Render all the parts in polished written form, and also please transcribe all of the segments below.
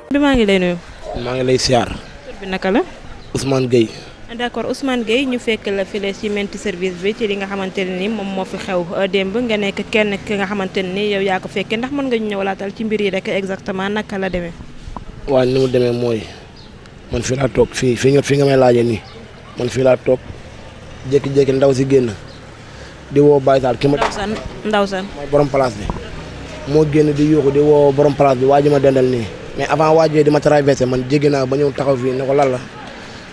bi maa ngi lay nuyu. maa ngi lay siyaar. tur bi naka la. Ousmane Gueye. d'accord Ousmane Gueye ñu fekk la file ci Menti service bi ci li nga xamante ne ni moom moo fi xew démb nga nekk kenn ki nga xamante ne ni yow yaa ko fekkee ndax mën nga ñu ñëwalaatal ci mbir yi rek exactement naka la demee. waaw ni mu demee mooy man fii laa toog fii nga may laajee nii man fii laa toog jékki-jékki ndaw si génn di woo Baye Sall ki ma. ndaw san mooy borom place bi moo génn di yuuxu di woo borom place bi waa ji ma dendal nii mais avant waajee di ma traversé man jéggi naa ba ñëw taxaw fii ne ko lan la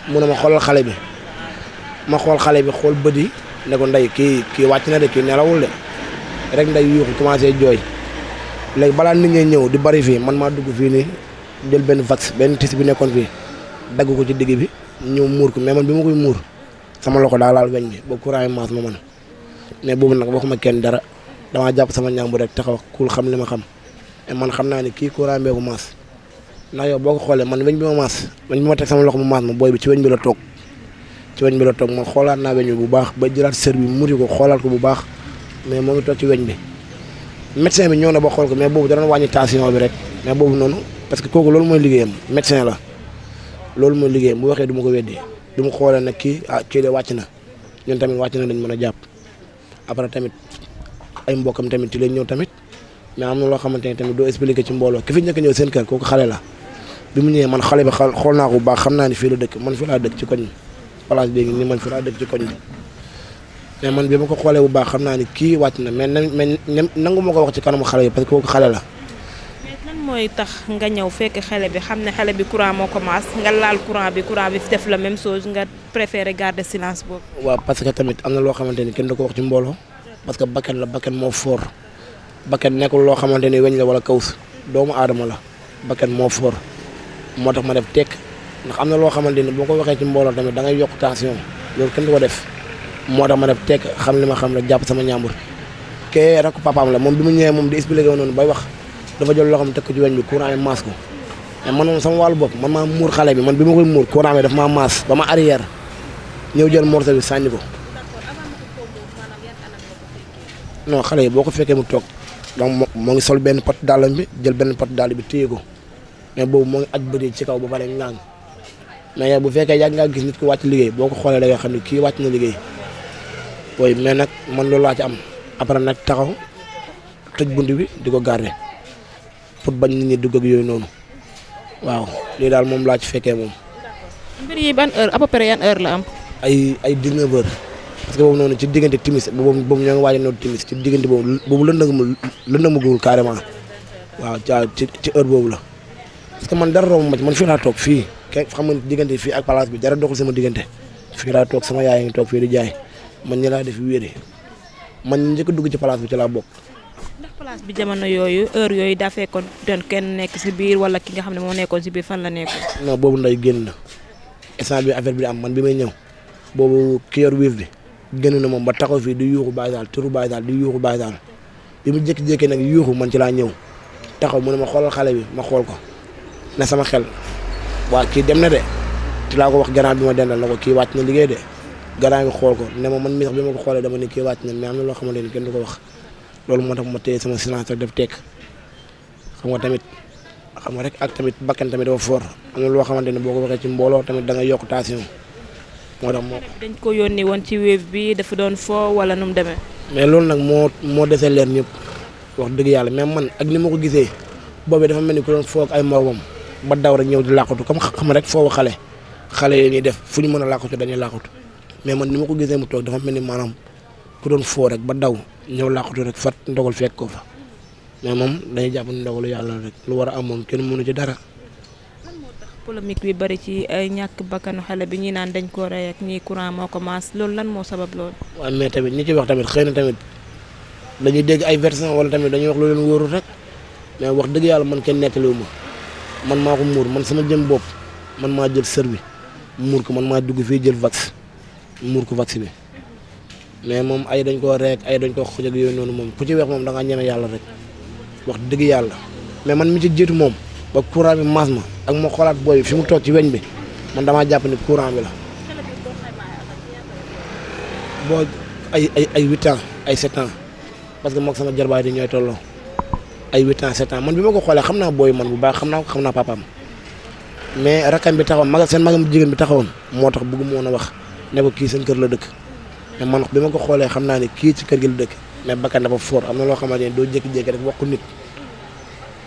mu ne ma xoolal xale bi ma xool xale bi xool bët yi ne ko ndey kii wàcc na de kii nelawul de rek nday yuuxu commencé jooy léegi balaa nit ñi ñëw di bari fii man maa dugg fii nii jël benn vax benn tis bi nekkoon fii dagg ko ci digg bi ñëw muur ko mais man bi ma koy muur sama loxo daa laal weñ bi ba courant yi maas ma man mais boobu nag waxuma kenn dara damaa jàpp sama ñaambu rek taxaw kul xam li ma xam mais man xam naa ne kii courant bee ko maas ndax yow boo ko xoolee man weñ bi ma maas weñ bi ma teg sama loxo mu maas ma booy bi ci weñ bi la toog man xoolaat naa weñ bi bu baax ba jëlaat sër bi muri ko xoolaat ko bu baax mais moo ngi toog ci weñ bi médecin bi ñëw na ba xool ko mais boobu da doon wàññi tension bi rek mais boobu noonu parce que kooku loolu mooy liggéeyam médecin la loolu mooy liggéeyam bu waxee du ma ko weddi du ma xoolee nag kii de wàcc na ñun tamit wàcc na dañ mën a jàpp après tamit ay mbokkam tamit ci lañ ñëw tamit mais am na loo xamante ne tamit doo expliquer ci mbooloo ki fi njëkk ñëw seen kër kooku xale la bi mu ñëwee man xale bi xool naa ko bu baax xam naa ni fii la dëkk man fii laa dëkk ci koñ bi place bi nii man fii laa dëkk ci koñ bi mais man bi ma ko xoolee bu baax xam naa ni kii wàcc na mais nangu ma ko wax ci kanamu xale yi parce que kooku xale la. mais lan mooy tax nga ñëw fekk xale bi xam ne xale bi courant moo ko maas nga laal courant bi def la même chose nga préféré garder silence boobu. waaw parce que tamit am na loo xamante ni kenn du ko wax ci mbooloo parce que bakkan moo foor bakkan nekkul loo xamante ni weñ la wala kaws doomu aadama la bakkan moo foor moo tax ma def tekk ndax am na loo xamante ni boo ko waxee ci mbooloo tamit da ngay yokk tension loolu kenn du ko def moo tax ma def tekk xam li ma xam rek jàpp sama ñaambur kee rakk papaam la moom bi mu ñëwee moom di expliqué woon noonu bay wax dafa jël loo xam teg ko ci weñ bi courant yi maas ko mais man moom sama wàllu bopp man maa muur xale bi man bi ma koy muur courant bi daf maa maas ba ma arrière ñëw jël morceau bi sànni ko non xale yi boo ko fekkee mu toog donc moo ngi sol benn pot dàllam bi jël benn pot dàll bi téye ko mais boobu moo ngi aj bëri ci kaw ba pare ngaan mais yow bu fekkee yàgg ngaa gis nit ku wàcc liggéey boo ko xoolee da nga xam ne kii wàcc na liggéey booy mais nag man loolu laa ci am après nag taxaw tëj bunt bi di ko garder pour bañ nit ñi dugg ak yooyu noonu waaw lii daal moom laa ci fekkee moom. mbir yi ban heure à peu près yan heure la am. ay 19 heures parce que boobu noonu ci diggante timis boobu ñoo ngi waaj a noonu timis ci diggante boobu lëndëmagul carrément waaw ci heure boobu la parce que man dara romb ma ci man fii laa toog fii kenn xam nga diggante fii ak place bi dara doxul sama diggante fii laa toog sama yaay ngi toog fii di jaay man ñi laa def wéere man njëkk a dugg ci place bi ci laa bokk. ndax place bi jamono yooyu heure yooyu daa fekkoon doon kenn nekk si biir wala ki nga xam ne moo nekkoon si biir fan la nekkoon. non boobu nday génn na instant bi affaire bi di am man bi may ñëw boobu ki yor wiif bi génn na moom ba taxaw fii di yuuxu Baye Sall turu Baye Sall di yuuxu Baye Sall bi mu jékki-jékki nag yuuxu man ci laa ñëw taxaw mu ne ma xoolal xale bi ma xool ko ne sama xel waa kii dem na de ci laa ko wax gannaaw bi ma dendal na ko kii wàcc na liggéey de gannaaw bi xool ko ne ma man mi sax bi ma ko xoolee dama ne kii wàcc na mais am na loo xamante ni kenn du ko wax loolu moo tax ma téye sama silence rek def tekk xam nga rek ak tamit bakkan tamit dafa fort am na loo xamante ni boo ko waxee ci mbooloo tamit da ngay yokk tension moo tax dañ ko yónni woon ci wéef bi dafa doon foo wala nu mu demee. mais loolu nag moo desee leer ñëpp wax dëgg yàlla mais man ak ni ma ko gisee boobu dafa mel ni ku doon foo ak ay moromam ba daw rek ñëw di làqatu comme xam rek foofu xale yi ñuy def fu ñu mën a làqatu dañuy làqatu mais man ni ma ko gisee mu toog dafa mel ni maanaam ku doon foo rek ba daw ñëw làqatu rek fat ndogal fekk ko fa mais moom dañuy jàpp ni ndogalu yàlla rek lu war a am moom kenn mënu ci dara. lan moo tax polémique bi bari ci ay ñàkk bakkanu xale bi ñi naan dañ ko rey ak ñi courant moo ko maas loolu lan moo sabab loolu. waaw mais tamit ñi ci wax tamit xëy na tamit dañuy dégg ay version wala tamit dañuy wax lu leen wóorul rek mais wax dëgg yàlla man kenn nettaliwu ma man maa ko muur man sama jëm bopp man maa jël sër bi muur ko man maa dugg fii jël vax muur ko vax bi mais moom ay dañ koo rek ay dañ ko xoj ak yooyu noonu moom ku ci weex moom da ngaa ñeme yàlla rek wax dëgg yàlla mais man mi ci jiitu moom ba courant bi maas ma ak ma xoolaat booy bi fi mu toog ci weñ bi man damaa jàpp ni courant bi la boo ay 8 ans ay 7 ans parce que mook sama jarbaay di ñooy tolloo ay 8 ans 7 ans man bi ma ko xoolee xam naa booy man bu baax xam naa papaam mais rakam bi taxawoon seen magam jigéen bi taxawoon moo tax bëgguma woon a wax ne ko kii seen kër la dëkk mais man bi ma ko xoolee xam naa ne kii ci kër gi la dëkk mais bakkan dafa fort am na loo xamante ne doo jékki-jékki rek wax ko nit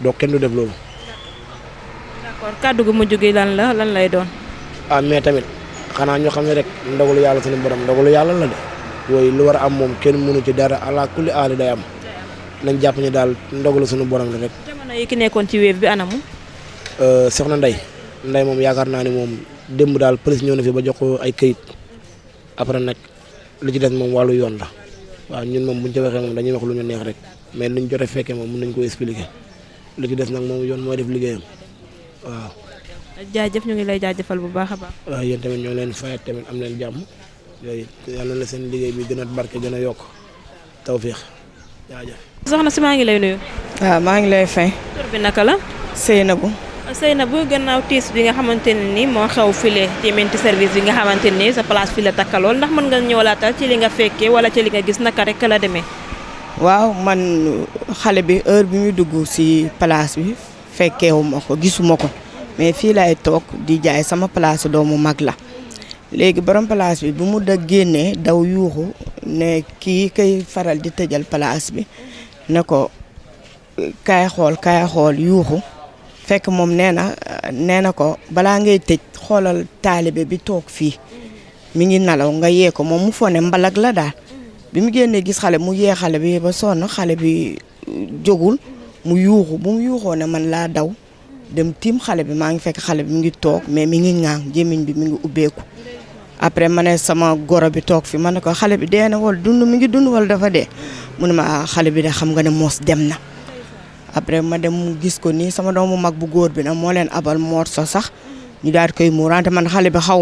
doo kenn du def loolu. d'accord kàddu gu mujj gi lan lay doon. mais tamit xanaa ñoo xam ne rek ndogalu yàlla suñu borom ndogalu yàlla la de wooyu lu war a am moom kenn mënu ci dara ala kulli aali day am nañ jàpp ne daal ndogalu suñu borom la rek. jamono yi ki nekkoon ci Wave bi anamu. soxna Ndeye moom yaakaar naa ne moom démb daal police ñëw na fi ba jox ko ay këyit après nag li ci des moom wàllu yoon la waaw ñun moom buñ ci waxee moom dañuy wax lu ñu neex rek mais luñ jotee fekkee moom mën nañ ko expliquer li ci des nag moom yoon mooy def liggéeyam waaw. jaajëf ñu ngi lay jaajëfal bu baax a baax. waaw yéen tamit ñoo ngi leen fayat tamit am leen jàmm yooyu yàlla na seen liggéey bi gën a barke gën a yokk tawféex jaajëf. soxna si maa ngi lay nuyu. waaw maa ngi lay fay. tur bi naka la. Seynabou gannaaw tiis bi nga xamante ne ni moo xew file ci menti service bi nga xamante ni sa place fii la takkalool ndax mën nga ñëwalaatal ci li nga fekkee wala ci li nga gis naka rek la demee. waaw man xale bi heure bi muy dugg ci place bi fekkeewu ma ko gisuma ko mais fii laay toog di jaay sama place doomu mag la léegi borom place bi bu mu da génnee daw yuuxu ne kii kay faral di tëjal place bi ne ko kaay xool yuuxu. fekk moom nee na ko balaa ngay tëj xoolal taalibe bi toog fii mi ngi nalaw nga yee ko moom mu fone mbalag la daal bi mu génnee gis xale mu yee xale bi ba sonn xale bi jógul mu yuuxu bu mu yuuxoo ne man laa daw dem tiim xale bi maa ngi fekk xale bi mi ngi toog mais mi ngi ŋaang gémmiñ bi mi ngi ubbeeku après ma ne sama goro bi toog fi ma ne ko xale bi dee na wala dund mi ngi dund wala dafa dee mu ne ma xale bi de xam nga ne moos dem na. après ma dem mu gis ko nii sama doomu mag bu góor bi nag moo leen abal morso sax ñu daal di koy muurante man xale bi xaw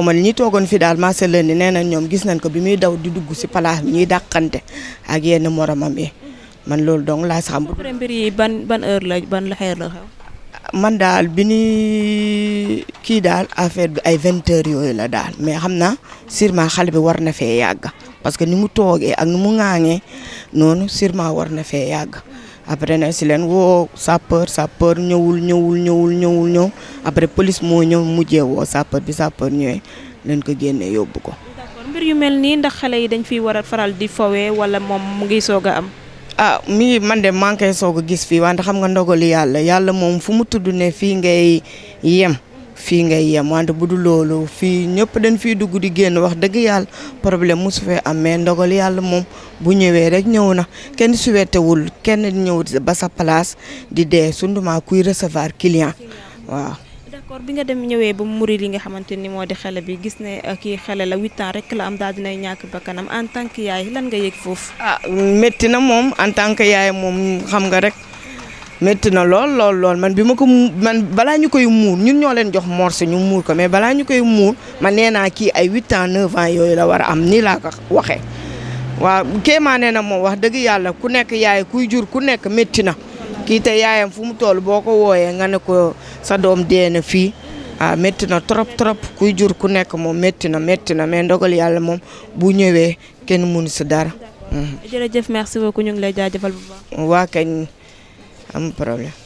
ma ni ñi toogoon fi daal maa leen ni nee na ñoom gis nañ ko bi muy daw di dugg si place bi ñuy dàqante ak yenn moromam yi man loolu donc laa sax. après mbir yi ban heure la xeer la xew. man daal bi ni kii daal affaire bi ay 20 heures yooyu la daal mais xam naa sûrement xale bi war na fee yàgg parce que ni mu toogee ak ni mu ŋaaŋee noonu sûrement war na fee yàgg. après nag si leen woo sapeur ñëw après police moo ñëw mujjee woo sapeur bi sapeur ñëwee leen ko génnee yóbbu ko. d'accord mbir yu mel nii ndax xale yi dañ fiy war a faral di fowee wala moom mu ngi soog a am. man de maa ngi koy soog a gis fii wante xam nga ndogali yàlla moom fu mu tudd ne fii ngay yem wante bu dul loolu fii ñëpp dañ fiy dugg di génn wax dëgg yàlla problème mosu fee am mais ndogal yàlla moom bu ñëwee rek ñëw na kenn suwetewul kenn ñëw ba sa place di dee sunduma kuy recevoir client waaw. d'accord bi nga dem ñëwee ba muri li nga xamante ni moo di xale bi gis ne kii xale la 8 ans rek la am daal dinay ñàkk bakkanam en tant que yaay lan nga yëg foofu. métti na moom en tant que yaay moom xam nga rek. métti na lool man balaa ñu koy muur ñun ñoo leen jox morse ñu muur ko mais balaa ñu koy muur man nee naa kii ay 8 ans 9 ans yooyu la war a am nii laa ko waxee waaw kéemaa nee na moom wax dëgg yàlla ku nekk yaay kuy jur ku nekk métti na kii te yaayam fu mu toll boo ko wooyee nga ne ko sa doom dee na fii métti na trop kuy jur ku nekk moom métti na mais ndogal yàlla moom bu ñëwee kenn mënu si dara. jërëjëf merci beaucoup ñu ngi lay jaajëfal bu baax. waa kañ am problème.